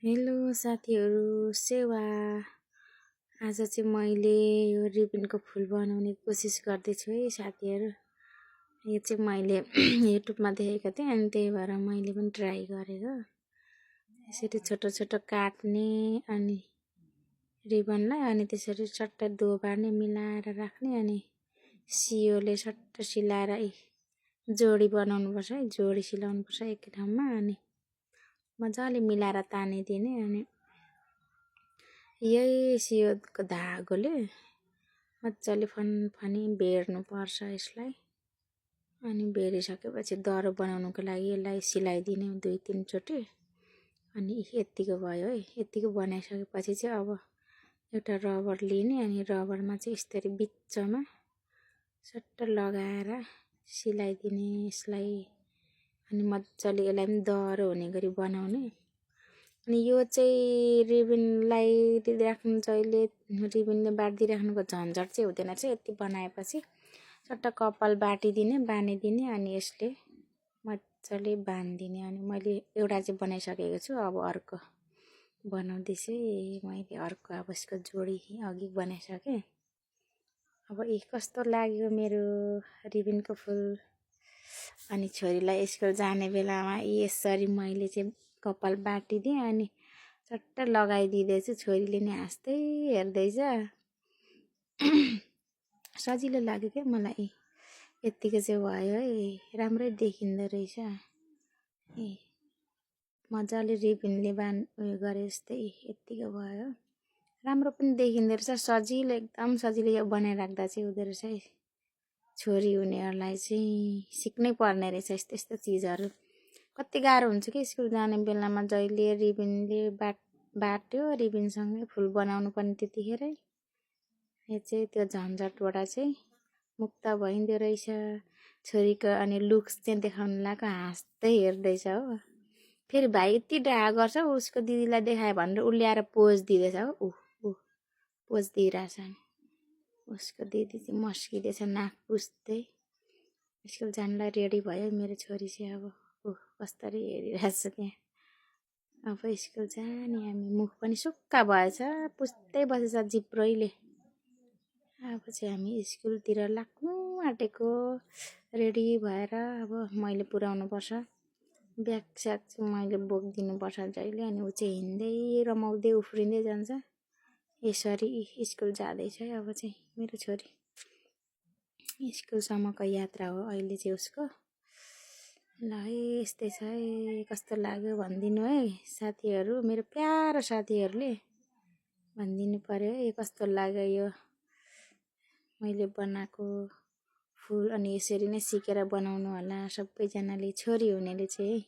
Hello साथीहरू, सेवा। आज चाहिँ मैले यो रिबनको फुल बनाउने कोसिस गर्दैछु है साथीहरू। यो चाहिँ मैले युट्युबमा देखेको थिएँ अनि त्यही भएर मैले पनि ट्राई गरेको। यसरी छोटो छोटो काट्ने अनि रिबनलाई अनि त्यसरी सट्ट दोबार्ने मिलाएर राख्ने अनि सियोले सट्ट सिलाएर जोडी बनाउनुपर्छ है। जोडी सिलाउनुपर्छ एकै ठाउँमा अनि मजाले मिलाएर तानिदिने अनि यही सियोको धागोले मजाले फनफनी बेर्नुपर्छ यसलाई। अनि बेरिसकेपछि दरो बनाउनुको लागि यसलाई सिलाइदिने 2-3 चोटि। अनि यतिको भयो है। यतिको बनाइसकेपछि चाहिँ अब एउटा रबर लिने अनि रबरमा चाहिँ यसरी बिचमा सट्ट लगाएर सिलाइदिने यसलाई। अनि मजाले यसलाई पनि दरो हुने गरी बनाउने। अनि यो चाहिँ रिबनलाई राख्नु जहिले रिबनले बाँधिराख्नुको झन्झट चाहिँ हुँदैन रहेछ। यति बनाएपछि सट्ट कपाल बाँधिदिने अनि यसले मजाले बाँधिदिने। अनि मैले एउटा चाहिँ बनाइसकेको छु। अब अर्को बनाउँदैछु। मैले अर्को अब यसको जोडी अघि बनाइसकेँ। अब कस्तो लाग्यो मेरो रिबनको फुल। अनि छोरीलाई स्कुल जाने बेलामा यसरी मैले चाहिँ कपाल बाटिदिएँ अनि सट्ट लगाइदिँदैछु। छोरीले नि हाँस्दै हेर्दैछ। सजिलो लाग्यो क्या मलाई। यतिको चाहिँ भयो है। राम्रै देखिँदो रहेछ। मजाले रिबनले उयो गरे जस्तै यतिको भयो। राम्रो पनि देखिँदो रहेछ। सजिलो, एकदम सजिलो यो बनाइराख्दा चाहिँ हुँदो रहेछ है। छोरी हुनेहरूलाई चाहिँ सिक्नै पर्ने रहेछ यस्तो यस्तो चिजहरू। कति गाह्रो हुन्छ कि स्कुल जाने बेलामा जहिले रिबनले बाट्यो रिबनसँगै फुल बनाउनु पर्ने त्यतिखेरै। यो चाहिँ त्यो झन्झटबाट चाहिँ मुक्त भइँदो रहेछ। छोरीको अनि लुक्स चाहिँ देखाउनु लाग्यो। हाँस्दै हेर्दैछ हो। फेरि भाइ यति डाहा गर्छ उसको दिदीलाई देखायो भनेर उसले आएर पोज दिँदैछ हो। पोज दिइरहेछ। उसको दिदी चाहिँ मस्किँदैछ नाक पुस्दै। स्कुल जानलाई रेडी भयो मेरो छोरी चाहिँ। अब कस्तरी हेरिरहेछ त्यहाँ। अब स्कुल जाने हामी। मुख पनि सुक्खा भएछ, पुस्दै बसेछ जिब्रोइले। अब चाहिँ हामी स्कुलतिर लाग्नु आँटेको रेडी भएर। अब मैले पुर्याउनुपर्छ। ब्याग स्याग चाहिँ मैले बोकिदिनुपर्छ जहिले। अनि ऊ चाहिँ हिँड्दै रमाउँदै उफ्रिँदै जान्छ। यसरी स्कुल जाँदैछ है अब चाहिँ मेरो छोरी। स्कुलसम्मको यात्रा हो अहिले चाहिँ उसको। ल है यस्तै छ है। कस्तो लाग्यो भनिदिनु है साथीहरू। मेरो प्यारो साथीहरूले भनिदिनु पर्यो है कस्तो लाग्यो यो मैले बनाएको फुल। अनि यसरी नै सिकेर बनाउनु होला सबैजनाले। छोरी हुनेले चाहिँ है।